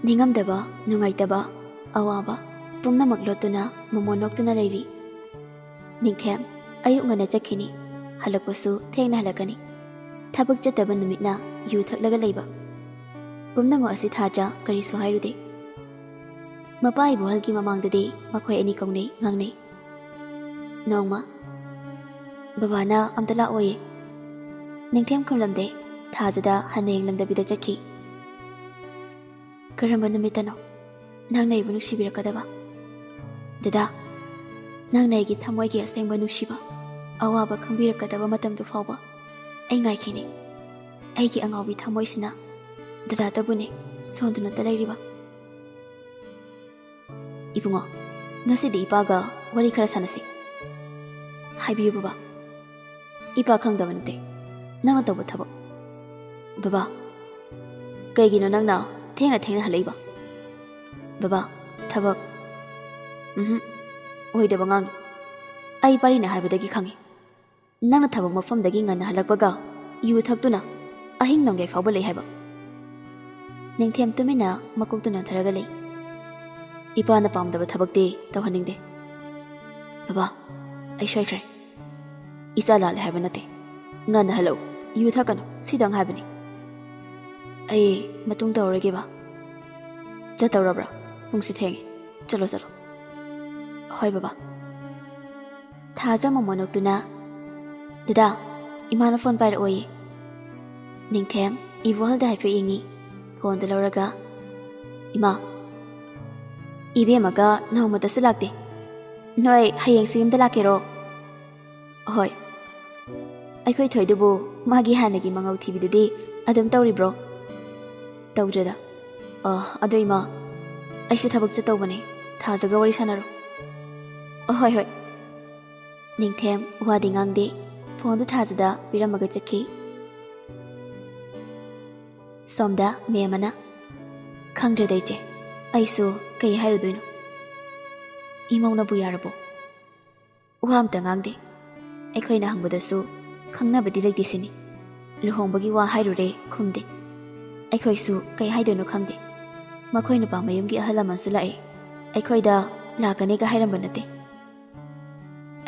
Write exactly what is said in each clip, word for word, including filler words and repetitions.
ꯅꯤꯡꯉꯝꯗꯕ, ꯅꯨꯡꯉꯥꯏꯇꯕ, ꯑꯋꯥꯕ ꯄꯨꯝꯅꯃꯛ ꯂꯣꯠꯇꯨꯅ ꯃꯃꯣꯟ ꯅꯣꯛꯇꯨꯅ ꯂꯩꯔꯤ꯫ ꯅꯤꯡꯊꯦꯝ ꯑꯌꯨꯛ ꯉꯟꯅ ꯆꯠꯈꯤꯅꯤ, ꯍꯜꯂꯛꯄꯁꯨ ꯊꯦꯡꯅ ꯍꯜꯂꯛꯀꯅꯤ꯫ ꯊꯕꯛ ꯆꯠꯇꯕ ꯅꯨꯃꯤꯠꯅ ꯌꯨ ꯊꯛꯂꯒ ꯂꯩꯕ꯫ ꯄꯨꯝꯅꯃꯛ ꯑꯁꯤ ꯊꯥꯖ ꯀꯔꯤꯁꯨ ꯍꯥꯏꯔꯨꯗꯦ꯫ ꯃꯄꯥ ꯏꯕꯣꯍꯜꯒꯤ ꯃꯃꯥꯡꯗꯗꯤ ꯃꯈꯣꯏ ꯑꯅꯤ ꯀꯧꯅꯩ ꯉꯥꯡꯅꯩ꯫ ꯅꯣꯡꯃ ꯕꯕꯥꯅ ꯑꯝꯇ ꯂꯥꯛꯑꯣꯌꯦ꯫ ꯅꯤꯡꯊꯦꯝ ꯈꯨꯝꯂꯝꯗꯦ꯫ ꯊꯥꯖꯗ ꯍꯟꯅ ꯌꯦꯡꯂꯝꯗꯕꯤꯗ ꯆꯠꯈꯤ꯫ "ꯀꯔꯝꯕ ꯅꯨꯃꯤꯠꯇꯅꯣ ꯅꯪꯅ ꯑꯩꯕꯨ ꯅꯨꯡꯁꯤꯕꯤꯔꯛꯀꯗꯕ? ꯗꯗꯥ, ꯅꯪꯅ ꯑꯩꯒꯤ ꯊꯃꯣꯏꯒꯤ ꯑꯁꯦꯡꯕ ꯅꯨꯡꯁꯤꯕ, ꯑꯋꯥꯕ ꯈꯪꯕꯤꯔꯛꯀꯗꯕ ꯃꯇꯝꯗꯨ ꯐꯥꯎꯕ ꯑꯩ ꯉꯥꯏꯈꯤꯅꯤ꯫ ꯑꯩꯒꯤ ꯑꯉꯥꯎꯕꯤ ꯊꯃꯣꯏꯁꯤꯅ ꯗꯗꯥꯇꯕꯨꯅꯦ ꯁꯣꯟꯗꯨꯅꯇ ꯂꯩꯔꯤꯕ꯫" "ꯏꯕꯨꯡꯉꯣ, ꯉꯁꯤꯗꯤ ꯏꯄꯥꯒ ꯋꯥꯔꯤ ꯈꯔ ꯁꯥꯟꯅꯁꯤ꯫" "ꯍꯥꯏꯕꯤꯌꯨ ꯕꯕꯥ꯫" "ꯏꯄꯥ ꯈꯪꯗꯕ ꯅꯠꯇꯦ ꯅꯪꯅ ꯇꯧꯕ ꯊꯕꯛ꯫" "ꯕꯕꯥ, ꯀꯩꯒꯤꯅꯣ ꯅꯪꯅ ꯊꯦꯡꯅ ꯊꯦꯡꯅ ꯍꯜꯂꯛꯏꯕ?" "ꯕꯕꯥ, ꯊꯕꯛ꯫" "ꯎꯝꯍꯨꯝ, ꯑꯣꯏꯗꯕ ꯉꯥꯡꯅꯨ꯫ ꯑꯩ ꯄꯥꯔꯤꯅ ꯍꯥꯏꯕꯗꯒꯤ ꯈꯪꯉꯤ꯫ ꯅꯪꯅ ꯊꯕꯛ ꯃꯐꯝꯗꯒꯤ ꯉꯟꯅ ꯍꯜꯂꯛꯄꯒ ꯌꯨ ꯊꯛꯇꯨꯅ ꯑꯍꯤꯡ ꯅꯣꯡꯌꯥꯏ ꯐꯥꯎꯕ ꯂꯩ ꯍꯥꯏꯕ꯫" ꯅꯤꯡꯊꯦꯝ ꯇꯨꯃꯤꯟꯅ ꯃꯀꯣꯛꯇꯨ ꯅꯣꯟꯊꯔꯒ ꯂꯩ꯫ "ꯏꯄꯥꯅ ꯄꯥꯝꯗꯕ ꯊꯕꯛꯇꯤ ꯇꯧꯍꯟꯅꯤꯡꯗꯦ꯫" "ꯕꯕꯥ, ꯑꯩ ꯁꯣꯏꯈ꯭ꯔꯦ꯫ ꯏꯆꯥ ꯂꯥꯜꯂꯦ ꯍꯥꯏꯕ ꯅꯠꯇꯦ꯫ ꯉꯟꯅ ꯍꯜꯂꯛꯎ, ꯌꯨ ꯊꯛꯀꯅꯨ, ꯁꯤꯗꯪ ꯍꯥꯏꯕꯅꯤ꯫" "ꯑꯩ ꯃꯇꯨꯡ ꯇꯧꯔꯔꯣꯏꯒꯦ ꯕꯥ꯫ ꯆꯠꯇꯧꯔꯕ꯭ꯔꯥ? ꯄꯨꯡꯁꯤ ꯊꯦꯡꯉꯦ꯫ ꯆꯠꯂꯣ, ꯆꯠꯂꯣ꯫" "ꯍꯣꯏ ꯕꯕꯥ꯫" ꯊꯥꯖ ꯃꯃꯣꯟ ꯅꯣꯛꯇꯨꯅ, "ꯗꯗꯥ, ꯏꯃꯥꯅ ꯐꯣꯟ ꯄꯥꯏꯔꯛꯑꯣꯌꯦ꯫" ꯅꯤꯡꯊꯦꯝ ꯏꯕꯣꯍꯜꯗ ꯍꯥꯏꯐꯦꯠ ꯌꯦꯡꯉꯤ꯫ ꯐꯣꯟꯗꯨ ꯂꯧꯔꯒ, "ꯏꯃꯥ, ꯏꯕꯦꯝꯃꯒ ꯅꯣꯡꯃꯇꯁꯨ ꯂꯥꯛꯇꯦ꯫ ꯅꯣꯏ ꯍꯌꯦꯡꯁꯤ ꯌꯨꯝꯗ ꯂꯥꯛꯀꯦꯔꯣ?" "ꯍꯣꯏ꯫" "ꯑꯩꯈꯣꯏ ꯊꯣꯏꯗꯨꯕꯨ ꯃꯥꯒꯤ ꯍꯥꯟꯅꯒꯤ ꯃꯉꯧ ꯊꯤꯕꯤꯗꯨꯗꯤ ꯑꯗꯨꯝ ꯇꯧꯔꯤꯕ꯭ꯔꯣ?" "ꯇꯧꯗ꯭ꯔꯦꯗ꯫ ꯑ, ꯑꯗꯣ ꯏꯃꯥ, ꯑꯩꯁꯨ ꯊꯕꯛ ꯆꯠꯇꯧꯕꯅꯦ꯫ ꯊꯥꯖꯒ ꯋꯥꯔꯤ ꯁꯥꯟꯅꯔꯣ꯫" "ꯑ, ꯍꯣꯏ, ꯍꯣꯏ꯫" ꯅꯤꯡꯊꯦꯝ ꯋꯥꯗꯤ ꯉꯥꯡꯗꯦ꯫ ꯐꯣꯟꯗꯨ ꯊꯥꯖꯗ ꯄꯤꯔꯝꯃꯒ ꯆꯠꯈꯤ꯫ ꯁꯣꯝꯗ ꯃꯦꯝ ꯑꯃꯅ, "ꯈꯪꯗ꯭ꯔꯦꯗ ꯏꯆꯦ, ꯑꯩꯁꯨ ꯀꯩ ꯍꯥꯏꯔꯨꯗꯣꯏꯅꯣ꯫ ꯏꯃꯧꯅꯕꯨ ꯌꯥꯔꯕꯣ?" "ꯋꯥ ꯑꯝꯇ ꯉꯥꯡꯗꯦ꯫ ꯑꯩꯈꯣꯏꯅ ꯍꯪꯕꯗꯁꯨ ꯈꯪꯅꯕꯗꯤ ꯂꯩꯇꯦ ꯁꯤꯅꯤ꯫ ꯂꯨꯍꯣꯡꯕꯒꯤ ꯋꯥ ꯍꯥꯏꯔꯨꯔꯦ, ꯈꯨꯝꯗꯦ꯫ ꯑꯩꯈꯣꯏꯁꯨ ꯀꯩ ꯍꯥꯏꯗꯣꯏꯅꯣ ꯈꯪꯗꯦ꯫ ꯃꯈꯣꯏ ꯅꯨꯄꯥ ꯃꯌꯨꯝꯒꯤ ꯑꯍꯜ ꯂꯃꯟꯁꯨ ꯂꯥꯛꯑꯦ꯫ ꯑꯩꯈꯣꯏꯗ ꯂꯥꯛꯀꯅꯤꯒ ꯍꯥꯏꯔꯝꯕ ꯅꯠꯇꯦ꯫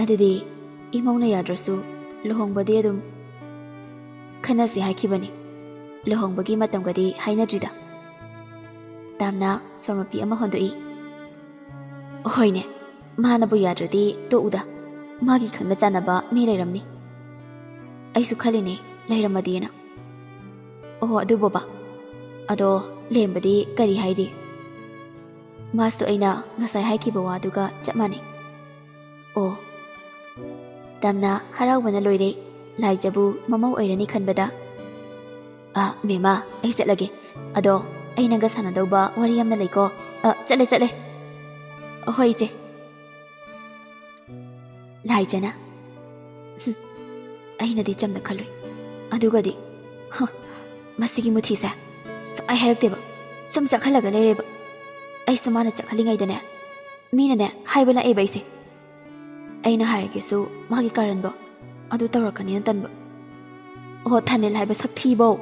ꯑꯗꯨꯗꯤ ꯏꯃꯧꯅ ꯌꯥꯗ꯭ꯔꯁꯨ ꯂꯨꯍꯣꯡꯕꯗꯤ ꯑꯗꯨꯝ ꯈꯟꯅꯁꯤ ꯍꯥꯏꯈꯤꯕꯅꯤ꯫ ꯂꯨꯍꯣꯡꯕꯒꯤ ꯃꯇꯝꯒꯗꯤ ꯍꯥꯏꯅꯗ꯭ꯔꯤꯗ꯫ ꯇꯥꯝꯅ ꯁꯣꯔꯃꯄꯤ ꯑꯃ ꯍꯣꯟꯗꯣꯛꯏ꯫ ꯍꯣꯏꯅꯦ, ꯃꯥꯅꯕꯨ ꯌꯥꯗ꯭ꯔꯗꯤ ꯇꯣꯛꯎꯗ, ꯃꯥꯒꯤ ꯈꯪꯅ ꯆꯥꯟꯅꯕ ꯃꯤ ꯂꯩꯔꯝꯅꯤ꯫ ꯑꯩꯁꯨ ꯈꯜꯂꯤꯅꯦ, ꯂꯩꯔꯝꯃꯗꯤꯅ꯫ ꯑꯣ, ꯑꯗꯨ ꯕꯣꯕꯥ, ꯑꯗꯣ ꯂꯦꯝꯕꯗꯤ ꯀꯔꯤ ꯍꯥꯏꯔꯤ? ꯃꯥꯁꯨ ꯑꯩꯅ ꯉꯁꯥꯏ ꯍꯥꯏꯈꯤꯕ ꯋꯥꯗꯨꯒ ꯆꯞ ꯃꯥꯟꯅꯩ꯫ ꯑꯣ꯫ ꯇꯥꯝꯅ ꯍꯔꯥꯎꯕꯅ ꯂꯣꯏꯔꯦ꯫ ꯂꯥꯏꯖꯕꯨ ꯃꯃꯧ ꯑꯣꯏꯔꯅꯤ ꯈꯟꯕꯗ꯫ ꯑ, ꯃꯦꯃꯥ, ꯑꯩ ꯆꯠꯂꯒꯦ꯫ ꯑꯗꯣ ꯑꯩ ꯅꯪꯒ ꯁꯥꯟꯅꯗꯧꯕ ꯋꯥꯔꯤ ꯌꯥꯝꯅ ꯂꯩꯀꯣ꯫ ꯑ, ꯆꯠꯂꯦ, ꯆꯠꯂꯦ꯫ ꯍꯣꯏ, ꯏꯆꯦ꯫ ꯂꯥꯏꯖꯅ꯫ ꯍꯨꯝ, ꯑꯩꯅꯗꯤ ꯆꯝꯅ ꯈꯜꯂꯨꯏ꯫ ꯑꯗꯨꯒꯗꯤ, ꯍ, ꯃꯁꯤꯒꯤ ꯃꯨꯊꯤꯁꯦ ꯁꯨꯛꯍꯥꯏ ꯍꯥꯏꯔꯛꯇꯦꯕ꯫ ꯁꯨꯝ ꯆꯥꯛꯍꯜꯂꯒ ꯂꯩꯔꯦꯕ꯫ ꯑꯩꯁꯨ ꯃꯥꯅ ꯆꯥꯛꯍꯜꯂꯤꯉꯩꯗꯅꯦ, ꯃꯤꯅꯅꯦ ꯍꯥꯏꯕ ꯂꯥꯛꯑꯦꯕ ꯑꯩꯁꯦ꯫ ꯑꯩꯅ ꯍꯥꯏꯔꯒꯦꯁꯨ ꯃꯥꯒꯤ ꯀꯥꯔꯟꯗꯣ ꯑꯗꯨ ꯇꯧꯔꯛꯀꯅꯤꯅ ꯇꯟꯕ꯫ ꯑꯣ, ꯊꯥꯅꯤꯜ ꯍꯥꯏꯕ ꯁꯛꯊꯤꯕꯧ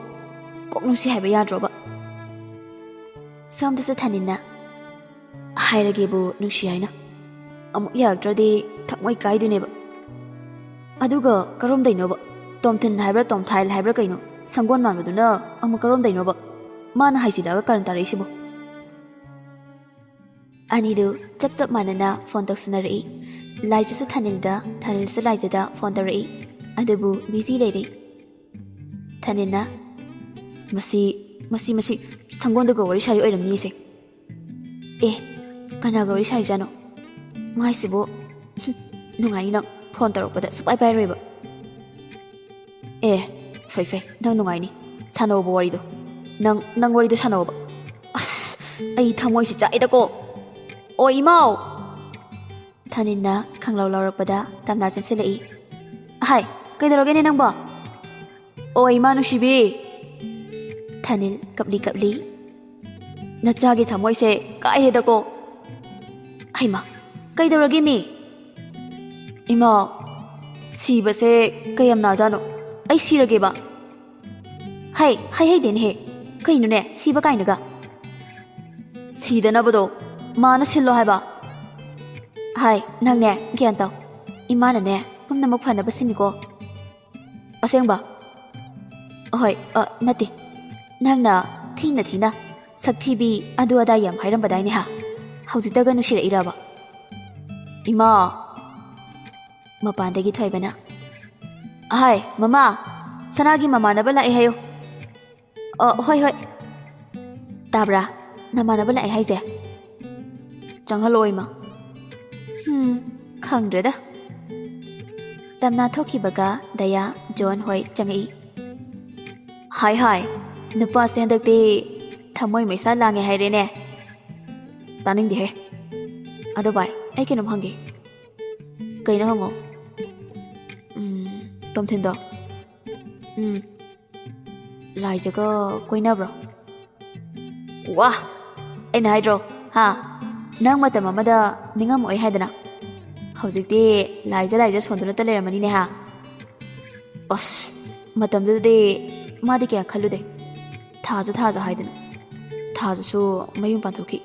ꯀꯣꯛ ꯅꯨꯡꯁꯤ ꯍꯥꯏꯕ ꯌꯥꯗ꯭ꯔꯣꯕ? ꯁꯣꯝꯗꯁꯨ ꯊꯥꯅꯤꯜꯅ꯫ ꯍꯥꯏꯔꯒꯦꯕꯨ ꯅꯨꯡꯁꯤ ꯍꯥꯏꯅ꯫ ꯑꯃꯨꯛ ꯌꯥꯔꯛꯇ꯭ꯔꯗꯤ ꯊꯃꯣꯏ ꯀꯥꯏꯗꯣꯏꯅꯦꯕ꯫ ꯑꯗꯨꯒ ꯀꯔꯣꯝꯗꯩꯅꯣꯕ? ꯇꯣꯝꯊꯤꯟ ꯍꯥꯏꯕ꯭ꯔꯥ ꯇꯣꯝꯊꯥꯏꯜ ꯍꯥꯏꯕ꯭ꯔꯥ ꯀꯩꯅꯣ? ꯁꯪꯒꯣꯟ ꯃꯥꯟꯕꯗꯨꯅ ꯑꯃꯨꯛ ꯀꯔꯣꯝꯗꯩꯅꯣꯕ? ꯃꯥꯅ ꯍꯥꯏꯖꯤꯜꯂꯛꯑꯒ ꯀꯥꯔꯟ ꯇꯥꯔꯛꯏꯁꯤꯕꯣ? ꯑꯅꯤꯗꯨ ꯆꯞ ꯆꯞ ꯃꯥꯟꯅꯅ ꯐꯣꯟ ꯇꯧꯁꯤꯟꯅꯔꯛꯏ꯫ ꯂꯥꯏꯖꯁꯨ ꯊꯥꯅꯤꯜꯗ, ꯊꯥꯅꯤꯜꯁꯨ ꯂꯥꯏꯖꯗ ꯐꯣꯟ ꯇꯧꯔꯛꯏ꯫ ꯑꯗꯨꯕꯨ ꯕꯤꯖꯤ ꯂꯩꯔꯦ꯫ ꯊꯥꯅꯤꯜꯅ, "ꯃꯁꯤ, ꯃꯁꯤ, ꯃꯁꯤ ꯁꯪꯒꯣꯟꯗꯒ ꯋꯥꯔꯤ ꯁꯥꯔꯤ ꯑꯣꯏꯔꯝꯅꯤꯁꯦ꯫ ꯑꯦ, ꯀꯅꯥꯒ ꯋꯥꯔꯤ ꯁꯥꯔꯤꯖꯥꯠꯅꯣ? ꯃꯥꯏꯁꯤꯕꯨ, ꯍꯨꯝ, ꯅꯨꯡꯉꯥꯏꯅꯤ ꯅꯪ ꯐꯣꯟ ꯇꯧꯔꯛꯄꯗ ꯁꯨꯛꯄꯥꯏ ꯄꯥꯏꯔꯣꯏꯕ꯫ ꯑꯦ, ꯐꯩ, ꯐꯩ, ꯅꯪ ꯅꯨꯡꯉꯥꯏꯅꯤ꯫ ꯁꯥꯟꯅꯧꯕ ꯋꯥꯔꯤꯗꯣ꯫ ꯅꯪ, ꯅꯪ ꯋꯥꯔꯤꯗꯣ ꯁꯥꯟꯅꯧꯕ꯫ ꯑꯁ, ꯑꯩ ꯊꯃꯣꯏꯁꯦ ꯆꯥꯛꯑꯦꯗꯀꯣ꯫ ꯑꯣ, ꯏꯃꯥꯎ!" ꯊꯥꯅꯤꯜꯅ ꯈꯪꯂꯥꯎ ꯂꯥꯎꯔꯛꯄꯗ ꯇꯥꯝꯅꯥ ꯆꯪꯁꯤꯜꯂꯛꯏ꯫ "ꯍꯥꯏ, ꯀꯩꯗꯧꯔꯒꯦꯅꯦ ꯅꯪꯕꯣ?" "ꯑꯣ, ꯏꯃꯥ ꯅꯨꯡꯁꯤꯕꯤ!" ꯊꯥꯅꯤꯜ ꯀꯞꯂꯤ ꯀꯞꯂꯤ꯫ "ꯅꯆꯥꯒꯤ ꯊꯃꯣꯏꯁꯦ ꯀꯥꯏꯔꯦꯗꯀꯣ!" "ꯍꯩꯃꯥ, ꯀꯩꯗꯧꯔꯒꯦꯃꯤ?" "ꯏꯃꯥ, ꯁꯤꯕꯁꯦ ꯀꯌꯥꯝ ꯅꯥꯖꯥꯠꯅꯣ? ꯑꯩ ꯁꯤꯔꯒꯦꯕ?" "ꯍꯩ, ꯍꯩ ꯍꯩꯗꯦꯅꯦꯍꯦ꯫ ꯀꯩꯅꯣꯅꯦ, ꯁꯤꯕ ꯀꯥꯏꯅꯒ?" ꯁꯤꯗꯅꯕꯗꯣ ꯃꯥꯅ ꯁꯤꯜꯂꯣ ꯍꯥꯏꯕ꯫ ꯍꯥꯏ, ꯅꯪꯅꯦ, ꯒ꯭ꯌꯥꯟ ꯇꯧ꯫ ꯏꯃꯥꯅꯅꯦ, ꯄꯨꯝꯅꯃꯛ ꯐꯅꯕ ꯁꯤꯟꯅꯤꯀꯣ꯫ ꯑꯁꯦꯡꯕ? ꯑꯍꯣꯏ, ꯑ, ꯅꯠꯇꯦ꯫ ꯅꯪꯅ ꯊꯤꯅ ꯊꯤꯅ ꯁꯛꯊꯤꯕꯤ ꯑꯗꯨ ꯑꯗꯥ ꯌꯥꯝ ꯍꯥꯏꯔꯝꯕꯗꯥꯏꯅꯦ ꯍꯥ? ꯍꯧꯖꯤꯛꯇꯒ ꯅꯨꯡꯁꯤꯔꯛꯏꯔꯕ? ꯏꯃꯥ! ꯃꯄꯥꯟꯗꯒꯤ ꯊꯣꯏꯕꯅ, "ꯑꯍꯥꯏ, ꯃꯃꯥ! ꯁꯅꯥꯒꯤ ꯃꯃꯥꯟꯅꯕ ꯂꯥꯛꯑꯦ ꯍꯥꯏꯌꯨ꯫" "ꯑ, ꯍꯣꯏ, ꯍꯣꯏ꯫ ꯇꯥꯕ꯭ꯔꯥ? ꯅꯃꯥꯟꯅꯕ ꯂꯥꯛꯑꯦ ꯍꯥꯏꯁꯦ? ꯆꯪꯍꯜꯂꯛꯑꯣ, ꯏꯃꯥ꯫" "ꯍꯨꯝ, ꯈꯪꯗ꯭ꯔꯦꯗ꯫" ꯇꯝꯅꯥ ꯊꯣꯛꯈꯤꯕꯒ ꯗꯌꯥ, ꯖꯣꯟ ꯍꯣꯏ ꯆꯪꯉꯛꯏ꯫ "ꯍꯥꯏ, ꯍꯥꯏ, ꯅꯨꯄꯥꯁꯦ ꯍꯟꯗꯛꯇꯤ ꯊꯃꯣꯏ ꯃꯩꯁꯥ ꯂꯥꯡꯉꯦ ꯍꯥꯏꯔꯦꯅꯦ꯫" "ꯇꯥꯅꯤꯡꯗꯦꯍꯦ꯫ ꯑꯗꯣ ꯚꯥꯏ, ꯑꯩ ꯀꯩꯅꯣꯝ ꯍꯪꯒꯦ꯫" "ꯀꯩꯅꯣ ꯍꯪꯉꯣ꯫" "ꯎꯝ, ꯇꯣꯝꯊꯤꯟꯗꯣ?" "ꯎꯝ꯫ ꯂꯥꯏꯖꯒ ꯀꯣꯏꯅꯕ꯭ꯔꯣ?" "ꯋꯥ! ꯑꯩꯅ ꯍꯥꯏꯗ꯭ꯔꯣ? ꯍꯥ? ꯅꯪ ꯃꯇꯝ ꯑꯃꯗ ꯅꯤꯡꯉꯝꯃꯛꯑꯣꯏ ꯍꯥꯏꯗꯅ? ꯍꯧꯖꯤꯛꯇꯤ ꯂꯥꯏꯖ ꯂꯥꯏꯖ ꯁꯣꯟꯗꯨꯅꯇ ꯂꯩꯔꯝꯃꯅꯤꯅꯦ ꯍꯥ?" "ꯑꯁ, ꯃꯇꯝꯗꯨꯗꯗꯤ ꯃꯥꯗꯤ ꯀꯌꯥ ꯈꯜꯂꯨꯗꯦ꯫ ꯊꯥꯖ ꯊꯥꯖ ꯍꯥꯏꯗꯅ꯫ ꯊꯥꯖꯁꯨ ꯃꯌꯨꯝ ꯄꯥꯟꯊꯣꯛꯈꯤ꯫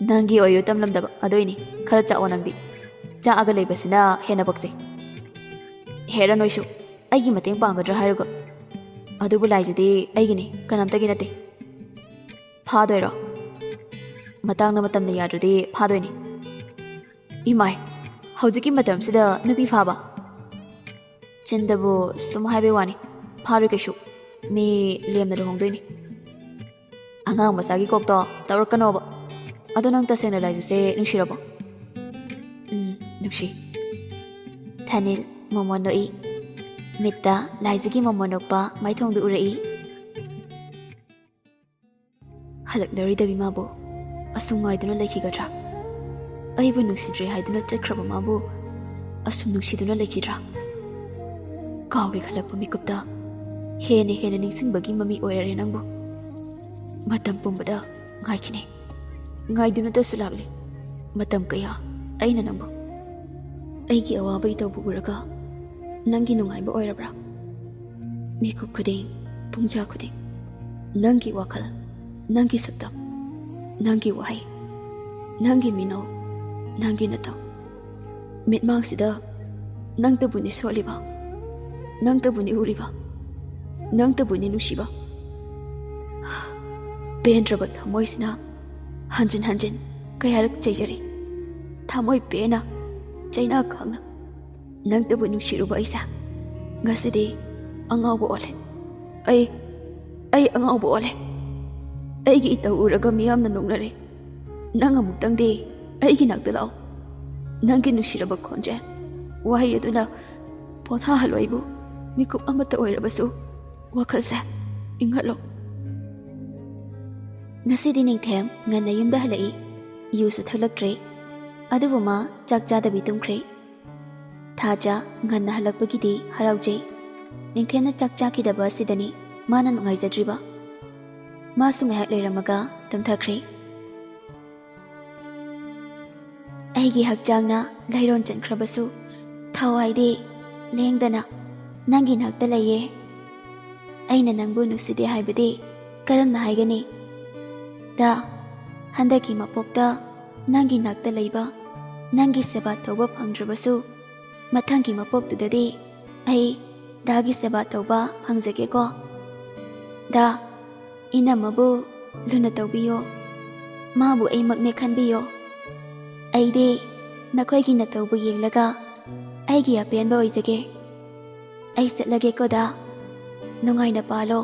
ꯅꯪꯒꯤ ꯑꯣꯏꯌꯨ ꯇꯝꯂꯝꯗꯕ ꯑꯗꯨꯏꯅꯤ꯫ ꯈꯔ ꯆꯥꯛꯑꯣ ꯅꯪꯗꯤ꯫ ꯆꯥꯛꯑꯒ ꯂꯩꯕꯁꯤꯅ ꯍꯦꯟꯅ ꯄꯛꯆꯩ꯫ ꯍꯦꯔꯥ ꯅꯣꯏꯁꯨ, ꯑꯩꯒꯤ ꯃꯇꯦꯡ ꯄꯥꯡꯒꯗ꯭ꯔꯥ ꯍꯥꯏꯔꯒ꯫ ꯑꯗꯨꯕꯨ ꯂꯥꯏꯖꯗꯤ ꯑꯩꯒꯤꯅꯤ, ꯀꯅꯥꯝꯇꯒꯤ ꯅꯠꯇꯦ꯫" "ꯐꯥꯗꯣꯏꯔꯣ?" "ꯃꯇꯥꯡꯅ ꯃꯇꯝꯅ ꯌꯥꯗ꯭ꯔꯗꯤ ꯐꯥꯗꯣꯏꯅꯤ꯫" "ꯏꯃꯥꯏ, ꯍꯧꯖꯤꯛꯀꯤ ꯃꯇꯝꯁꯤꯗ ꯅꯨꯄꯤ ꯐꯥꯕ?" "ꯆꯤꯟꯗꯕꯨ ꯁꯨꯝ ꯍꯥꯏꯕꯩ ꯋꯥꯅꯤ, ꯐꯥꯔꯣꯏ ꯀꯩꯁꯨ꯫ ꯃꯤ ꯂꯦꯝꯅ ꯂꯨꯍꯣꯡꯗꯣꯏꯅꯤ꯫" "ꯑꯉꯥꯡ ꯃꯆꯥꯒꯤ ꯀꯣꯛꯇꯣ ꯇꯧꯔꯛꯀꯅꯣꯕ꯫ ꯑꯗꯣ ꯅꯪ ꯇꯁꯦꯡꯅ ꯂꯥꯏꯖꯁꯦ ꯅꯨꯡꯁꯤꯔꯕꯣ?" "ꯎꯝ, ꯅꯨꯡꯁꯤ꯫" ꯊꯥꯅꯤꯜ ꯃꯣꯃꯣꯟ ꯅꯣꯛꯏ꯫ ꯃꯤꯠꯇ ꯂꯥꯏꯖꯒꯤ ꯃꯣꯃꯣꯟ ꯅꯣꯛꯄ ꯃꯥꯏꯊꯣꯡꯗꯨ ꯎꯔꯛꯏ꯫ ꯍꯜꯂꯛꯂꯔꯣꯏꯗꯕꯤ ꯃꯥꯕꯨ ꯑꯁꯨꯝ ꯉꯥꯏꯗꯨꯅ ꯂꯩꯈꯤꯒꯗ꯭ꯔꯥ? ꯑꯩꯕꯨ ꯅꯨꯡꯁꯤꯗ꯭ꯔꯦ ꯍꯥꯏꯗꯨꯅ ꯆꯠꯈ꯭ꯔꯕ ꯃꯥꯕꯨ ꯑꯁꯨꯝ ꯅꯨꯡꯁꯤꯗꯨꯅ ꯂꯩꯈꯤꯗ꯭ꯔꯥ? ꯀꯥꯎꯒꯦ ꯈꯜꯂꯛꯄ ꯃꯤꯀꯨꯞꯇ ꯍꯦꯟꯅ ꯍꯦꯟꯅ ꯅꯤꯡꯁꯤꯡꯕꯒꯤ ꯃꯃꯤ ꯑꯣꯏꯔꯔꯦ ꯅꯪꯕꯨ꯫ ꯃꯇꯝ ꯄꯨꯝꯕꯗ ꯉꯥꯏꯈꯤꯅꯤ꯫ ꯉꯥꯏꯗꯨꯅꯇꯁꯨ ꯂꯥꯛꯂꯤ ꯃꯇꯝ ꯀꯌꯥ ꯑꯩꯅ ꯅꯪꯕꯨ꯫ ꯑꯩꯒꯤ ꯑꯋꯥꯕ ꯏꯇꯧꯕꯨ ꯎꯔꯒ ꯅꯪꯒꯤ ꯅꯨꯡꯉꯥꯏꯕ ꯑꯣꯏꯔꯕ꯭ꯔꯥ? ꯃꯤꯀꯨꯞ ꯈꯨꯗꯤꯡ, ꯄꯨꯡꯖꯥ ꯈꯨꯗꯤꯡ, ꯅꯪꯒꯤ ꯋꯥꯈꯜ, ꯅꯪꯒꯤ ꯁꯛꯇꯝ꯫ ꯅꯪꯒꯤ ꯋꯥꯍꯩ, ꯅꯪꯒꯤ ꯃꯤꯅꯧ, ꯅꯪꯒꯤ ꯅꯇꯧ, ꯃꯤꯠꯃꯥꯡꯁꯤꯗ ꯅꯪꯇꯕꯨꯅꯤ ꯁꯣꯠꯂꯤꯕ, ꯅꯪꯇꯕꯨꯅꯤ ꯎꯔꯤꯕ, ꯅꯪꯇꯕꯨꯅꯤ ꯅꯨꯡꯁꯤꯕ꯫ ꯄꯦꯟꯗ꯭ꯔꯕ ꯊꯃꯣꯏꯁꯤꯅ ꯍꯟꯖꯤꯟ ꯍꯟꯖꯤꯟ ꯀꯌꯥꯔꯛ ꯆꯩꯖꯔꯤ꯫ ꯊꯃꯣꯏ ꯄꯦꯟꯅ ꯆꯩꯅꯥ ꯈꯪꯅ ꯅꯪꯇꯕꯨ ꯅꯨꯡꯁꯤꯔꯨꯕ ꯑꯩꯁꯦ ꯉꯁꯤꯗꯤ ꯑꯉꯥꯎꯕ ꯑꯣꯜꯂꯦ꯫ ꯑꯩ, ꯑꯩ ꯑꯉꯥꯎꯕ ꯑꯣꯜꯂꯦ꯫ ꯑꯩꯒꯤ ꯏꯇꯧ ꯎꯔꯒ ꯃꯤꯌꯥꯝꯅ ꯅꯣꯛꯅꯔꯦ꯫ ꯅꯪ ꯑꯃꯨꯛꯇꯪꯗꯤ ꯑꯩꯒꯤ ꯅꯥꯛꯇ ꯂꯥꯛꯑꯣ꯫ ꯅꯪꯒꯤ ꯅꯨꯡꯁꯤꯔꯕ ꯈꯣꯟꯖꯦꯜ, ꯋꯥꯍꯩ ꯑꯗꯨꯅ ꯄꯣꯊꯥꯍꯜꯂꯣ ꯑꯩꯕꯨ꯫ ꯃꯤꯀꯨꯞ ꯑꯃꯠꯇ ꯑꯣꯏꯔꯕꯁꯨ ꯋꯥꯈꯜꯁꯦ ꯏꯪꯍꯠꯂꯣ꯫ ꯉꯁꯤꯗꯤ ꯅꯤꯡꯊꯦꯝ ꯉꯟꯅ ꯌꯨꯝꯗ ꯍꯜꯂꯛꯏ꯫ ꯌꯨꯁꯨ ꯊꯛꯂꯛꯇ꯭ꯔꯦ꯫ ꯑꯗꯨꯕꯨ ꯃꯥ ꯆꯥꯛ ꯆꯥꯗꯕꯤ ꯇꯨꯝꯈ꯭ꯔꯦ꯫ ꯊꯥꯖ ꯉꯟꯅ ꯍꯜꯂꯛꯄꯒꯤꯗꯤ ꯍꯔꯥꯎꯖꯩ꯫ ꯅꯤꯡꯊꯦꯝꯅ ꯆꯥꯛ ꯆꯥꯈꯤꯗꯕ ꯑꯁꯤꯗꯅꯤ ꯃꯥꯅ ꯅꯨꯡꯉꯥꯏꯖꯗ꯭ꯔꯤꯕ꯫ ꯃꯥꯁꯨ ꯉꯥꯏꯍꯥꯛ ꯂꯩꯔꯝꯃꯒ ꯇꯨꯝꯊꯈ꯭ꯔꯦ꯫ ꯑꯩꯒꯤ ꯍꯛꯆꯥꯡꯅ ꯂꯩꯔꯣꯟ ꯆꯟꯈ꯭ꯔꯕꯁꯨ ꯊꯋꯥꯏꯗꯤ ꯂꯦꯡꯗꯅ ꯅꯪꯒꯤ ꯅꯥꯛꯇ ꯂꯩꯌꯦ꯫ ꯑꯩꯅ ꯅꯪꯕꯨ ꯅꯨꯡꯁꯤꯗꯦ ꯍꯥꯏꯕꯗꯤ ꯀꯔꯝꯅ ꯍꯥꯏꯒꯅꯤ? ꯗꯥ, ꯍꯟꯗꯛꯀꯤ ꯃꯄꯣꯛꯇ ꯅꯪꯒꯤ ꯅꯥꯛꯇ ꯂꯩꯕ, ꯅꯪꯒꯤ ꯁꯦꯕꯥ ꯇꯧꯕ ꯐꯪꯗ꯭ꯔꯕꯁꯨ, ꯃꯊꯪꯒꯤ ꯃꯄꯣꯛꯇꯨꯗꯗꯤ ꯑꯩ ꯗꯥꯒꯤ ꯁꯦꯕꯥ ꯇꯧꯕ ꯐꯪꯖꯒꯦꯀꯣ꯫ ꯗꯥ, ꯏꯅꯝꯃꯕꯨ ꯂꯨꯅ ꯇꯧꯕꯤꯌꯣ꯫ ꯃꯥꯕꯨ ꯑꯩꯃꯛꯅꯦ ꯈꯟꯕꯤꯌꯣ꯫ ꯑꯩꯗꯤ ꯅꯈꯣꯏꯒꯤ ꯅꯇꯧꯕꯨ ꯌꯦꯡꯂꯒ ꯑꯩꯒꯤ ꯑꯄꯦꯟꯕ ꯑꯣꯏꯖꯒꯦ꯫ ꯑꯩ ꯆꯠꯂꯒꯦꯀꯣ ꯗꯥ꯫ ꯅꯨꯡꯉꯥꯏꯅ ꯄꯥꯜꯂꯣ꯫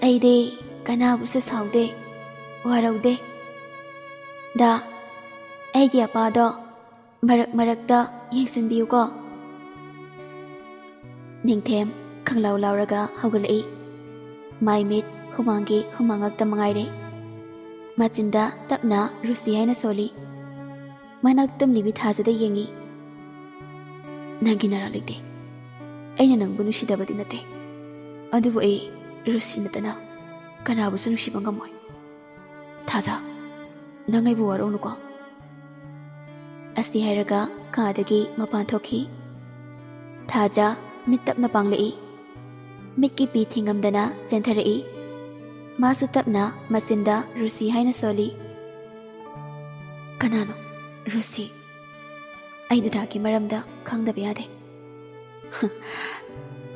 ꯑꯩꯗꯤ ꯀꯅꯥꯕꯨꯁꯨ ꯁꯥꯎꯗꯦ, ꯋꯥꯔꯧꯗꯦ꯫ ꯗꯥ, ꯑꯩꯒꯤ ꯑꯄꯥꯗꯣ ꯃꯔꯛ ꯃꯔꯛꯇ ꯌꯦꯡꯁꯤꯟꯕꯤꯌꯨꯀꯣ꯫ ꯅꯤꯡꯊꯦꯝ ꯈꯪꯂꯥꯎ ꯂꯥꯎꯔꯒ ꯍꯧꯒꯠꯂꯛꯏ꯫ ꯃꯥꯏ ꯃꯤꯠ ꯍꯨꯃꯥꯡꯒꯤ ꯍꯨꯃꯥꯡ ꯉꯥꯛꯇ ꯃꯉꯥꯏꯔꯦ꯫ ꯃꯆꯤꯟꯗ ꯇꯞꯅ ꯔꯨꯁꯤ ꯍꯥꯏꯅ ꯁꯣꯜꯂꯤ꯫ ꯃꯅꯥꯛꯇ ꯇꯨꯝꯂꯤꯕꯤ ꯊꯥꯖꯗ ꯌꯦꯡꯉꯤ꯫ "ꯅꯪꯒꯤ ꯅꯔꯥ ꯂꯩꯇꯦ꯫ ꯑꯩꯅ ꯅꯪꯕꯨ ꯅꯨꯡꯁꯤꯗꯕꯗꯤ ꯅꯠꯇꯦ꯫ ꯑꯗꯨꯕꯨ ꯑꯩ ꯔꯨꯁꯤ ꯅꯠꯇꯅ ꯀꯅꯥꯕꯨꯁꯨ ꯅꯨꯡꯁꯤꯕ ꯉꯝꯃꯣꯏ꯫ ꯊꯥꯖ, ꯅꯪ ꯑꯩꯕꯨ ꯋꯥꯔꯧꯅꯨꯀꯣ꯫" ꯑꯁꯤ ꯍꯥꯏꯔꯒ ꯀꯥꯗꯒꯤ ꯃꯄꯥꯟ ꯊꯣꯛꯈꯤ꯫ ꯊꯥꯖ ꯃꯤꯠ ꯇꯞꯅ ꯄꯥꯡꯂꯛꯏ꯫ ꯃꯤꯠꯀꯤ ꯄꯤ ꯊꯤꯡꯉꯝꯗꯅ ꯆꯦꯟꯊꯔꯛꯏ꯫ ꯃꯥꯁꯨ ꯇꯞꯅ ꯃꯆꯤꯟꯗ ꯔꯨꯁꯤ ꯍꯥꯏꯅ ꯁꯣꯜꯂꯤ꯫ ꯀꯅꯥꯅꯣ ꯔꯨꯁꯤ? ꯑꯩ ꯗꯗꯥꯒꯤ ꯃꯔꯝꯗ ꯈꯪꯗꯕ ꯌꯥꯗꯦ꯫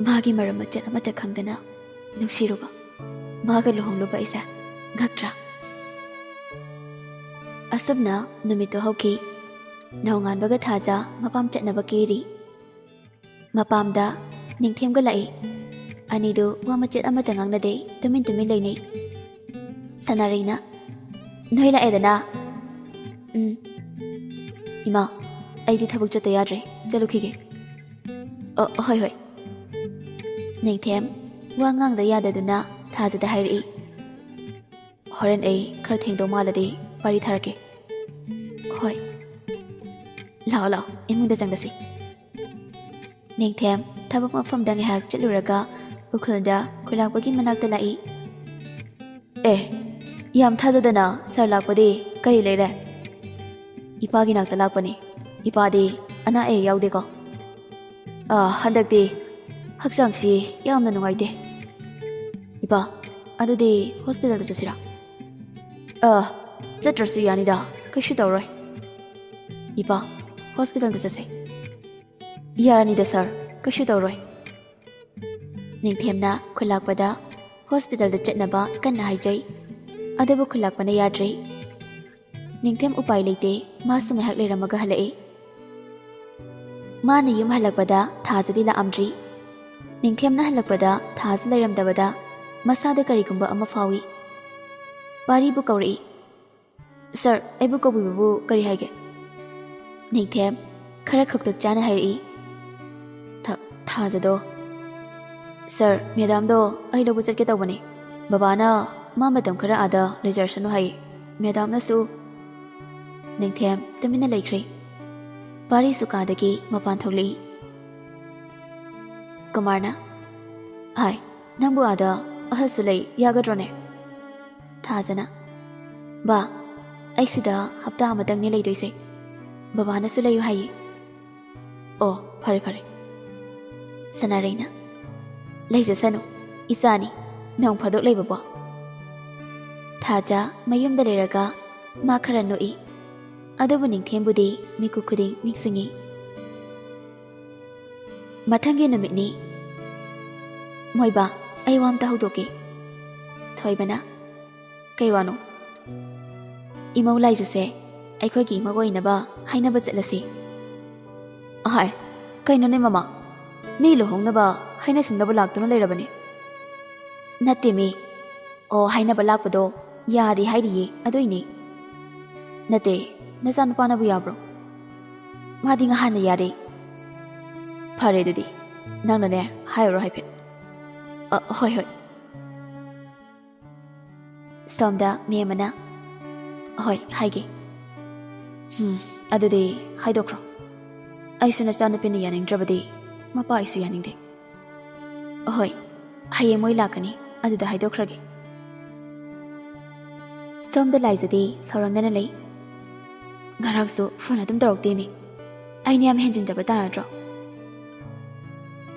ꯃꯥꯒꯤ ꯃꯔꯝ ꯃꯆꯦꯠ ꯑꯃꯠꯇ ꯈꯪꯗꯅ ꯅꯨꯡꯁꯤꯔꯨꯕ, ꯃꯥꯒ ꯂꯨꯍꯣꯡꯂꯨꯕ ꯑꯩꯁꯦ ꯉꯛꯇ꯭ꯔꯥ? ꯑꯁꯨꯝꯅ ꯅꯨꯃꯤꯠꯇꯨ ꯍꯧꯈꯤ꯫ ꯅꯣꯡꯉꯥꯟꯕꯒ ꯊꯥꯖ ꯃꯄꯥꯝ ꯆꯠꯅꯕ ꯀꯦꯔꯤ꯫ ꯃꯄꯥꯝꯗ ꯅꯤꯡꯊꯦꯝꯒ ꯂꯥꯛꯏ꯫ ꯑꯅꯤꯗꯨ ꯋꯥ ꯃꯆꯦꯠ ꯑꯃꯠꯇ ꯉꯥꯡꯅꯗꯦ, ꯇꯨꯃꯤꯟ ꯇꯨꯃꯤꯟ ꯂꯩꯅꯩ꯫ ꯁꯅꯥꯔꯩꯅ, "ꯅꯣꯏ ꯂꯥꯛꯑꯦꯗꯅ?" "ꯎꯝ꯫ ꯏꯃꯥ, ꯑꯩꯗꯤ ꯊꯕꯛ ꯆꯠꯇ ꯌꯥꯗ꯭ꯔꯦ, ꯆꯠꯂꯨꯈꯤꯒꯦ꯫" "ꯑ, ꯍꯣꯏ, ꯍꯣꯏ꯫" ꯅꯤꯡꯊꯦꯝ ꯋꯥ ꯉꯥꯡꯗ ꯌꯥꯗꯗꯨꯅ ꯊꯥꯖꯗ ꯍꯥꯏꯔꯛꯏ꯫ "ꯍꯣꯔꯦꯟ ꯑꯩ ꯈꯔ ꯊꯦꯡꯗꯧ ꯃꯥꯜꯂꯗꯤ ꯄꯥꯔꯤ ꯊꯥꯔꯛꯀꯦ꯫" "ꯍꯣꯏ꯫" "ꯂꯥꯛꯑꯣ, ꯂꯥꯛꯑꯣ, ꯏꯃꯨꯡꯗ ꯆꯪꯗꯁꯤ꯫" ꯅꯤꯡꯊꯦꯝ ꯊꯕꯛ ꯃꯐꯝꯗ ꯉꯥꯏꯍꯥꯛ ꯆꯠꯂꯨꯔꯒ ꯎꯈ꯭ꯔꯨꯜꯗ ꯈꯨꯂꯥꯛꯄꯒꯤ ꯃꯅꯥꯛꯇ ꯂꯥꯛꯏ꯫ "ꯑꯦ, ꯌꯥꯝ ꯊꯥꯖꯗꯅ ꯁꯥꯔ ꯂꯥꯛꯄꯗꯤ ꯀꯔꯤ ꯂꯩꯔꯦ?" "ꯏꯄꯥꯒꯤ ꯅꯥꯛꯇ ꯂꯥꯛꯄꯅꯤ꯫ ꯏꯄꯥꯗꯤ ꯑꯅꯥ ꯑꯌꯦꯛ ꯌꯥꯎꯗꯦꯀꯣ?" "ꯑꯥ, ꯍꯟꯗꯛꯇꯤ ꯍꯛꯆꯥꯡꯁꯤ ꯌꯥꯝꯅ ꯅꯨꯡꯉꯥꯏꯇꯦ꯫" "ꯏꯄꯥ, ꯑꯗꯨꯗꯤ ꯍꯣꯁꯄꯤꯇꯥꯜꯗ ꯆꯠꯁꯤꯔꯥ?" "ꯑꯥ, ꯆꯠꯇ꯭ꯔꯁꯨ ꯌꯥꯅꯤꯗ, ꯀꯩꯁꯨ ꯇꯧꯔꯣꯏ꯫" "ꯏꯄꯥ, ꯍꯣꯁꯄꯤꯇꯥꯜꯗ ꯆꯠꯁꯦ꯫" "ꯌꯥꯔꯅꯤꯗ ꯁꯥꯔ, ꯀꯩꯁꯨ ꯇꯧꯔꯣꯏ꯫" ꯅꯤꯡꯊꯦꯝꯅ ꯈꯨꯂꯥꯛꯄꯗ ꯍꯣꯁꯄꯤꯇꯥꯜꯗ ꯆꯠꯅꯕ ꯀꯟꯅ ꯍꯥꯏꯖꯩ꯫ ꯑꯗꯨꯕꯨ ꯈꯨꯂꯥꯛꯄꯅ ꯌꯥꯗ꯭ꯔꯦ꯫ ꯅꯤꯡꯊꯦꯝ ꯎꯄꯥꯏ ꯂꯩꯇꯦ, ꯃꯥꯁꯨ ꯉꯥꯏꯍꯥꯛ ꯂꯩꯔꯝꯃꯒ ꯍꯜꯂꯛꯏ꯫ ꯃꯥꯅ ꯌꯨꯝ ꯍꯜꯂꯛꯄꯗ ꯊꯥꯖꯗꯤ ꯂꯥꯛꯑꯝꯗ꯭ꯔꯤ꯫ ꯅꯤꯡꯊꯦꯝꯅ ꯍꯜꯂꯛꯄꯗ ꯊꯥꯖ ꯂꯩꯔꯝꯗꯕꯗ ꯃꯁꯥꯗ ꯀꯔꯤꯒꯨꯝꯕ ꯑꯃ ꯐꯥꯎꯏ꯫ ꯄꯥꯔꯤꯕꯨ ꯀꯧꯔꯛꯏ꯫ "ꯁꯥꯔ, ꯑꯩꯕꯨ ꯀꯧꯕꯤꯕꯕꯨ ꯀꯔꯤ ꯍꯥꯏꯒꯦ?" ꯅꯤꯡꯊꯦꯝ ꯈꯔ ꯈꯧꯇꯛ ꯆꯥꯅ ꯍꯥꯏꯔꯛꯏ꯫ "ꯊ-, ꯊꯥꯖꯗꯣ꯫" "ꯁꯥꯔ, ꯃꯦꯗꯥꯝꯗꯣ ꯑꯩ ꯂꯧꯕ ꯆꯠꯀꯦ ꯇꯧꯕꯅꯦ꯫ ꯕꯕꯥꯅ ꯃꯥ ꯃꯇꯝ ꯈꯔ ꯑꯥꯗ ꯂꯩꯖꯔꯁꯅꯨ ꯍꯥꯏꯌꯦ꯫ ꯃꯦꯗꯥꯝꯅꯁꯨ꯫" ꯅꯤꯡꯊꯦꯝ ꯇꯨꯃꯤꯟꯅ ꯂꯩꯈ꯭ꯔꯦ꯫ ꯄꯥꯔꯤꯁꯨ ꯀꯥꯗꯒꯤ ꯃꯄꯥꯟ ꯊꯣꯛꯂꯛꯏ꯫ ꯀꯨꯃꯥꯔꯅ, "ꯍꯥꯏ, ꯅꯪꯕꯨ ꯑꯥꯗ ꯑꯍꯜꯁꯨ ꯂꯩ, ꯌꯥꯒꯗ꯭ꯔꯣꯅꯦ?" ꯊꯥꯖꯅ, "ꯕꯥ, ꯑꯩ ꯁꯤꯗ ꯍꯞꯇꯥ ꯑꯃꯇꯪꯅꯦ ꯂꯩꯗꯣꯏꯁꯦ꯫ ꯕꯕꯥꯅꯁꯨ ꯂꯩꯌꯨ ꯍꯥꯏꯌꯦ꯫" "ꯑꯣ, ꯐꯔꯦ, ꯐꯔꯦ꯫" ꯁꯅꯥꯔꯩꯅ, "ꯂꯩꯖꯁꯅꯨ, ꯏꯆꯥꯅꯤ, ꯅꯣꯡ ꯐꯥꯗꯣꯛ ꯂꯩꯕꯕꯣ꯫" ꯊꯥꯖ ꯃꯌꯨꯝꯗ ꯂꯩꯔꯒ ꯃꯥ ꯈꯔ ꯅꯣꯛꯏ꯫ ꯑꯗꯨꯕꯨ ꯅꯤꯡꯊꯦꯝꯕꯨꯗꯤ ꯃꯤꯀꯨꯞ ꯈꯨꯗꯤꯡ ꯅꯤꯡꯁꯤꯡꯏ꯫ ꯃꯊꯪꯒꯤ ꯅꯨꯃꯤꯠꯅꯤ꯫ "ꯃꯣꯏꯕꯥ, ꯑꯩ ꯋꯥ ꯑꯝꯇ ꯍꯧꯗꯣꯛꯀꯦ꯫" ꯊꯣꯏꯕꯅ, "ꯀꯩ ꯋꯥꯅꯣ?" "ꯏꯃꯧ ꯂꯥꯏꯖꯁꯦ ꯑꯩꯈꯣꯏꯒꯤ ꯏꯃꯧ ꯑꯣꯏꯅꯕ ꯍꯥꯏꯅꯕ ꯆꯠꯂꯁꯤ꯫" "ꯑꯍꯥꯏ, ꯀꯩꯅꯣꯅꯦ ꯃꯃꯥ? ꯃꯤ ꯂꯨꯍꯣꯡꯅꯕ ꯍꯥꯏꯅ ꯁꯤꯡꯅꯕ ꯂꯥꯛꯇꯨꯅ ꯂꯩꯔꯕꯅꯦ꯫" "ꯅꯠꯇꯦ ꯃꯤ, ꯑꯣ, ꯍꯥꯏꯅꯕ ꯂꯥꯛꯄꯗꯣ ꯌꯥꯗꯦ ꯍꯥꯏꯔꯤꯌꯦ, ꯑꯗꯨꯏꯅꯦ꯫" "ꯅꯠꯇꯦ, ꯅꯆꯥꯅꯨꯄꯥꯅꯕꯨ ꯌꯥꯕ꯭ꯔꯣ?" "ꯃꯥꯗꯤ ꯉꯍꯥꯟꯅ ꯌꯥꯔꯦ꯫" "ꯐꯔꯦ ꯑꯗꯨꯗꯤ, ꯅꯪꯅꯅꯦ ꯍꯥꯏꯔꯨꯔꯣ ꯍꯥꯏꯐꯦꯠ꯫" "ꯑ, ꯍꯣꯏ, ꯍꯣꯏ꯫" ꯁꯣꯝꯗ ꯃꯦꯝ ꯑꯃꯅ, "ꯍꯣꯏ, ꯍꯥꯏꯒꯦ꯫" "ꯎꯝ, ꯑꯗꯨꯗꯤ ꯍꯥꯏꯗꯣꯛꯈ꯭ꯔꯣ꯫ ꯑꯩꯁꯨ ꯅꯆꯥꯅꯨꯄꯤꯅ ꯌꯥꯅꯤꯡꯗ꯭ꯔꯕꯗꯤ ꯃꯄꯥ ꯑꯩꯁꯨ ꯌꯥꯅꯤꯡꯗꯦ꯫" "ꯍꯣꯏ, ꯍꯌꯦꯡ ꯃꯣꯏ ꯂꯥꯛꯀꯅꯤ, ꯑꯗꯨꯗ ꯍꯥꯏꯗꯣꯛꯈ꯭ꯔꯒꯦ꯫" ꯁꯣꯝꯗ ꯂꯥꯏꯖꯗꯤ ꯁꯥꯎꯔꯝꯗꯅ ꯂꯩ꯫ "ꯉꯔꯥꯡꯁꯨ ꯐꯣꯟ ꯑꯗꯨꯝ ꯇꯧꯔꯛꯇꯦꯅꯦ꯫ ꯑꯩꯅ ꯌꯥꯝ ꯍꯦꯟꯖꯤꯟꯗꯕ ꯇꯥꯔꯗ꯭ꯔꯣ?"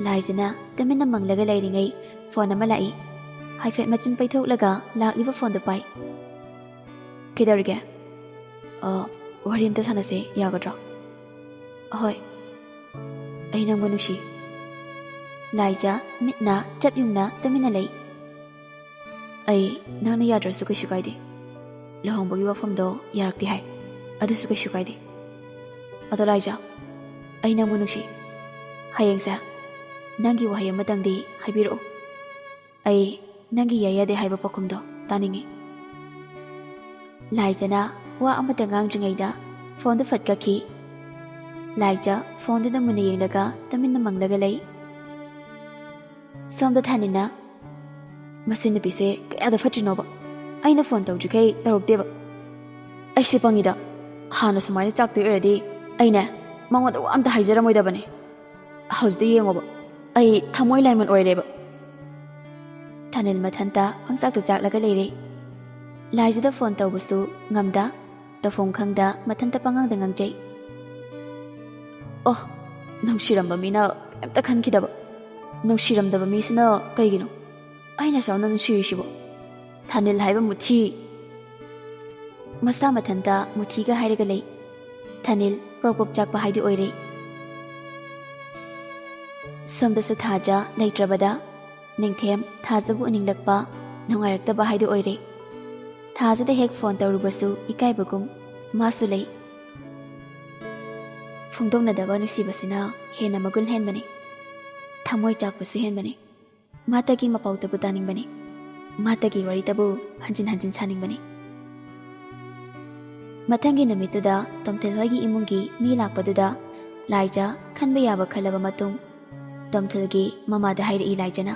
ꯂꯥꯏꯖꯅ ꯇꯨꯃꯤꯟꯅ ꯃꯪꯂꯒ ꯂꯩꯔꯤꯉꯩ ꯐꯣꯟ ꯑꯃ ꯂꯥꯛꯏ꯫ ꯍꯥꯏꯐꯦꯠ ꯃꯆꯤꯟ ꯄꯩꯊꯣꯛꯂꯒ ꯂꯥꯛꯂꯤꯕ ꯐꯣꯟꯗꯨ ꯄꯥꯏ꯫ "ꯀꯩꯗꯧꯔꯤꯒꯦ?" "ꯑ, ꯋꯥꯔꯤ ꯑꯝꯇ ꯁꯥꯟꯅꯁꯦ, ꯌꯥꯒꯗ꯭ꯔꯣ?" "ꯍꯣꯏ꯫" "ꯑꯩ ꯅꯪꯕꯨ ꯅꯨꯡꯁꯤ꯫" ꯂꯥꯏꯖ ꯃꯤꯠꯅ ꯆꯞ ꯌꯨꯡꯅ ꯇꯨꯃꯤꯟꯅ ꯂꯩ꯫ "ꯑꯩ ꯅꯪꯅ ꯌꯥꯗ꯭ꯔꯁꯨ ꯀꯩꯁꯨ ꯀꯥꯏꯗꯦ꯫ ꯂꯨꯍꯣꯡꯕꯒꯤ ꯋꯥꯐꯝꯗꯣ ꯌꯥꯔꯛꯇꯦ ꯍꯥꯏ, ꯑꯗꯨꯁꯨ ꯀꯩꯁꯨ ꯀꯥꯏꯗꯦ꯫ ꯑꯗꯣ ꯂꯥꯏꯖ, ꯑꯩ ꯅꯪꯕꯨ ꯅꯨꯡꯁꯤ꯫ ꯍꯌꯦꯡꯁꯦ ꯅꯪꯒꯤ ꯋꯥꯍꯩ ꯑꯃꯇꯪꯗꯤ ꯍꯥꯏꯕꯤꯔꯛꯑꯣ꯫ ꯑꯩ ꯅꯪꯒꯤ ꯌꯥꯏ ꯌꯥꯗꯦ ꯍꯥꯏꯕ ꯄꯥꯎꯈꯨꯝꯗꯣ ꯇꯥꯅꯤꯡꯉꯤ꯫" ꯂꯥꯏꯖꯅ ꯋꯥ ꯑꯃꯇ ꯉꯥꯡꯗ꯭ꯔꯤꯉꯩꯗ ꯐꯣꯟꯗꯨ ꯐꯠ ꯀꯛꯈꯤ꯫ ꯂꯥꯏꯖ ꯐꯣꯟꯗꯨꯗ ꯃꯨꯟꯅ ꯌꯦꯡꯂꯒ ꯇꯨꯃꯤꯟꯅ ꯃꯪꯂꯒ ꯂꯩ꯫ ꯁꯣꯝꯗ ꯊꯥꯅꯤꯅ, "ꯃꯁꯤ ꯅꯨꯄꯤꯁꯦ ꯀꯌꯥꯗ ꯐꯠꯇ꯭ꯔꯤꯅꯣꯕ? ꯑꯩꯅ ꯐꯣꯟ ꯇꯧꯗ꯭ꯔꯤꯈꯩ ꯇꯧꯔꯛꯇꯦꯕ꯫ ꯑꯩꯁꯦ ꯄꯪꯉꯤꯗ꯫ ꯍꯥꯟꯅ ꯁꯨꯃꯥꯏꯅ ꯆꯥꯛꯇꯣꯏ ꯑꯣꯏꯔꯗꯤ ꯑꯩꯅꯦ ꯃꯉꯣꯟꯗ ꯋꯥ ꯑꯝꯇ ꯍꯥꯏꯖꯔꯝꯃꯣꯏꯗꯕꯅꯦ꯫ ꯍꯧꯖꯤꯛꯇꯤ ꯌꯦꯡꯉꯣꯕ, ꯑꯩ ꯊꯃꯣꯏ ꯂꯥꯏꯃꯟ ꯑꯣꯏꯔꯦꯕ꯫" ꯊꯥꯅꯤꯜ ꯃꯊꯟꯇ ꯄꯪꯆꯥꯛꯇ ꯆꯥꯛꯂꯒ ꯂꯩꯔꯦ꯫ ꯂꯥꯏꯖꯗ ꯐꯣꯟ ꯇꯧꯕꯁꯨ ꯉꯝꯗ, ꯇꯧꯐꯝ ꯈꯪꯗ ꯃꯊꯟꯇ ꯄꯉꯥꯡꯗ ꯉꯥꯡꯖꯩ꯫ "ꯑꯣ, ꯅꯨꯡꯁꯤꯔꯝꯕ ꯃꯤꯅ ꯀꯩꯝꯇ ꯈꯟꯈꯤꯗꯕ꯫ ꯅꯨꯡꯁꯤꯔꯝꯗꯕ ꯃꯤꯁꯤꯅ ꯀꯩꯒꯤꯅꯣ ꯑꯩꯅ ꯑꯁꯨꯛ ꯌꯥꯝꯅ ꯅꯨꯡꯁꯤꯔꯤꯁꯤꯕꯣ? ꯊꯥꯅꯤꯜ ꯍꯥꯏꯕ ꯃꯨꯊꯤ꯫ ꯃꯁꯥ ꯃꯊꯟꯇ ꯃꯨꯊꯤꯒ ꯍꯥꯏꯔꯒ ꯂꯩ꯫ ꯊꯥꯅꯤꯜ ꯄ꯭ꯔꯣꯛ ꯄ꯭ꯔꯣꯛ ꯆꯥꯛꯄ ꯍꯥꯏꯗꯨ ꯑꯣꯏꯔꯦ꯫ ꯁꯣꯝꯗꯁꯨ ꯊꯥꯖ ꯂꯩꯇ꯭ꯔꯕꯗ ꯅꯤꯡꯊꯦꯝ ꯊꯥꯖꯕꯨ ꯎꯅꯤꯡꯂꯛꯄ, ꯅꯨꯡꯉꯥꯏꯔꯛꯇꯕ ꯍꯥꯏꯗꯨ ꯑꯣꯏꯔꯦ꯫ ꯊꯥꯖꯗ ꯍꯦꯛ ꯐꯣꯟ ꯇꯧꯔꯨꯕꯁꯨ ꯏꯀꯥꯏꯕꯒꯨꯝ ꯃꯥꯁꯨ ꯂꯩ꯫ ꯐꯣꯡꯗꯣꯛꯅꯗꯕ ꯅꯨꯡꯁꯤꯕꯁꯤꯅ ꯍꯦꯟꯅ ꯃꯒꯨꯟ ꯍꯦꯟꯕꯅꯤ꯫ ꯊꯃꯣꯏ ꯆꯥꯛꯄꯁꯨ ꯍꯦꯟꯕꯅꯤ꯫ ꯃꯥꯇꯒꯤ ꯃꯄꯥꯎꯇꯕꯨ ꯇꯥꯅꯤꯡꯕꯅꯤ꯫ ꯃꯥꯇꯒꯤ ꯋꯥꯔꯤꯇꯕꯨ ꯍꯟꯖꯤꯟ ꯍꯟꯖꯤꯟ ꯁꯥꯅꯤꯡꯕꯅꯤ꯫ ꯃꯊꯪꯒꯤ ꯅꯨꯃꯤꯠꯇꯨꯗ ꯇꯣꯝꯊꯤꯜ ꯍꯣꯏꯒꯤ ꯏꯃꯨꯡꯒꯤ ꯃꯤ ꯂꯥꯛꯄꯗꯨꯗ ꯂꯥꯏꯖ ꯈꯟꯕ ꯌꯥꯕ ꯈꯜꯂꯕ ꯃꯇꯨꯡ ꯇꯣꯝꯊꯤꯜꯒꯤ ꯃꯃꯥꯗ ꯍꯥꯏꯔꯛꯏ ꯂꯥꯏꯖꯅ꯫